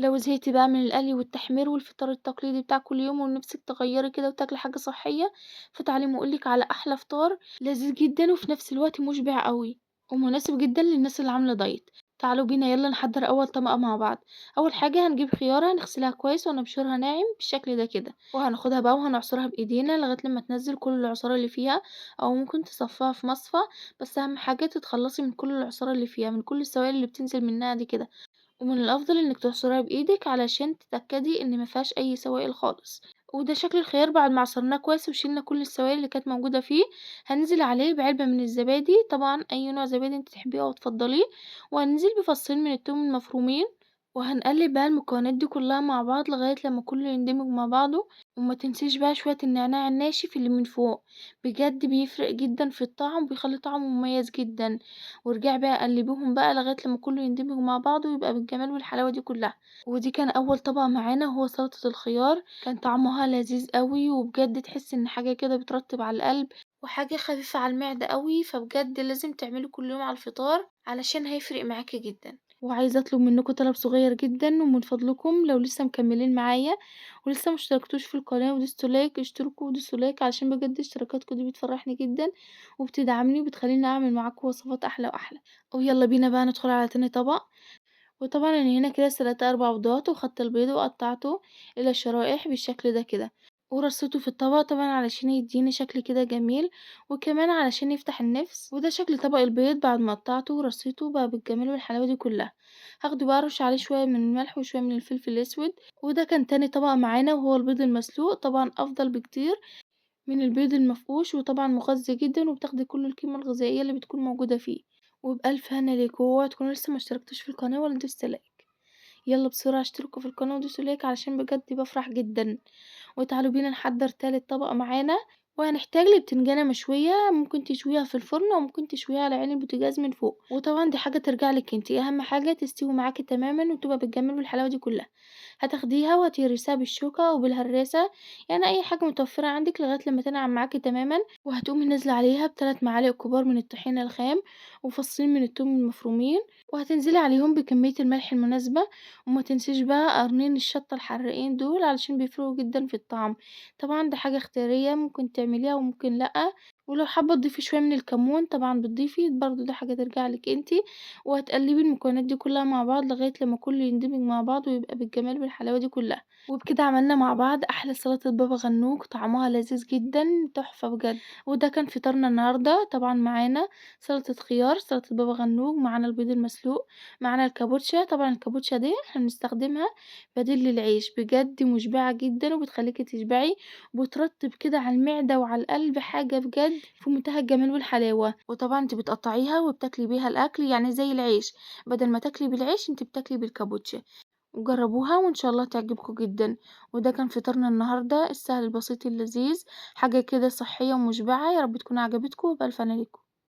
لو زهقتِ بقى من القلي والتحمير والفطار التقليدي بتاع كل يوم ونفسِك تغيّري كده وتاكلي حاجة صحية، فتعالي أما أقول لِك على أحلى فطار لذيذ جدًا وفي نفس الوقت مشبع أوي، ومناسب جدًا للناس اللي عاملة دايت. تعالوا بينا يلا نحضر أول طبقة مع بعض. أول حاجة هنجيب خيارة نغسلها كويس ونبشرها ناعم بالشكل ده كده، وهناخدها بقى وهنعصرها بإيدينا لغاية لما تنزل كل العصارة اللي فيها، أو ممكن تصفيها في مصفى، بس أهم حاجة تتخلصي من كل العصارة اللي فيها، من كل السوائل اللي بتنزل منها دي كده. ومن الأفضل إنك تعصريها بإيدك علشان تتأكدي إن مفيهاش أي سوائل خالص. وده شكل الخيار بعد ما عصرناه كويس وشيلنا كل السوائل اللي كانت موجودة فيه. هننزل عليه بعلبة من الزبادي، طبعا أي نوع زبادي انت تحبيه أو تفضليه، وهننزل بفصين من التوم المفرومين، وهنقلب بقى المكونات دي كلها مع بعض لغاية لما كله يندمج مع بعضه. وما تنسيش بقى شوية النعناع الناشف اللي من فوق، بجد بيفرق جدا في الطعم وبيخلي طعمه مميز جدا. وارجعي بقى قلبيهم بقى لغاية لما كله يندمج مع بعضه ويبقى بالجمال والحلاوة دي كلها. ودي كان أول طبق معانا وهو سلطة الخيار، كان طعمها لذيذ قوي وبجد تحس إن حاجة كده بترطب على القلب وحاجة خفيفة على المعدة قوي، فبجد لازم تعمله كل يوم على الفطار علشان هيفرق معاكي جدا. وعايزة أطلب منكم طلب صغير جدا، ومن فضلكم لو لسه مكملين معايا ولسه مشتركتوش في القناة ودوستوا like، اشتركوا ودوسوا like علشان بجد اشتراكاتكم دي بتفرحني جدا وبتدعمني وبتخليني أعمل معاكم وصفات أحلى وأحلى. ويلا بينا بقى ندخل على تاني طبق. وطبعا أنا هنا كده سلقت 4 بيضات وخدت البيض وقطعته إلى شرائح بالشكل ده كده، ورصيته في الطبق طبعا علشان يديني شكل كده جميل وكمان علشان يفتح النفس. وده شكل طبق البيض بعد ما قطعته ورصيته بقى بالجمال والحلاوة دي كلها. هاخده بقى ارش عليه شوية من الملح وشوية من الفلفل الاسود. وده كان تاني طبق معانا وهو البيض المسلوق، طبعا افضل بكتير من البيض المفقوش، وطبعا مغذي جدا وبتاخدي كل القيمة الغذائية اللي بتكون موجودة فيه. وبألف هنا ليكوا، واوعوا تكونوا لسه ما اشتركتوش في القناة ولا دوستوا like، يلا بسرعة اشتركوا في القناة ودوسوا like علشان بجد بفرح جدا. وتعالوا بينا نحضر تالت طبق معانا. وهنحتاج لبتنجانة مشوية، ممكن تشويها في الفرن وممكن تشويها على عين البوتاجاز من فوق، وطبعا دي حاجة ترجع لك انتي، اهم حاجة تستوي معاكي تماما وتبقى بالجمال والحلاوة دي كلها. هتاخديها وهتهرسيها بالشوكة او بالهراسة، يعني اي حاجة متوفرة عندك لغاية لما تنعم معاكي تماما. وهتقومي نازلة عليها بثلاث معالق كبار من الطحينة الخام وفصين من التوم المفرومين، وهتنزلي عليهم بكمية الملح المناسبة. وما تنسيش بقى قرنين الشطة الحراقين دول علشان بيفرقوا جدا في الطعم، طبعا ده حاجة اختيارية ممكن تعمليها وممكن لأ. ولو حابة تضيفي شوية من الكمون طبعا بتضيفي برضو، ده حاجة ترجع لك انتي. وهتقلبي المكونات دي كلها مع بعض لغاية لما كله يندمج مع بعض ويبقى بالجمال والحلاوة دي كلها. وبكده عملنا مع بعض أحلى سلطة بابا غنوج، طعمها لذيذ جدا تحفة بجد. وده كان فطارنا النهاردة، طبعا معانا سلطة خيار، سلطة بابا غنوج، معانا البيض المسلوق، معانا الكابوتشا. طبعا الكابوتشا دي احنا بنستخدمها بديل للعيش، بجد مشبعة جدا وبتخليكي تشبعي وبترطب كده على المعدة وعلى القلب، حاجة بجد في منتهى الجمال والحلاوة. وطبعا انت بتقطعيها وبتاكلي بيها الأكل، يعني زي العيش، بدل ما تاكلي بالعيش انت بتاكلي بالكابوتشا. وجربوها وإن شاء الله تعجبكم جدا. وده كان فطارنا النهاردة السهل البسيط اللذيذ، حاجة كده صحية ومشبعة. يا رب تكون عجبتكم، وبألف هنا ليكم.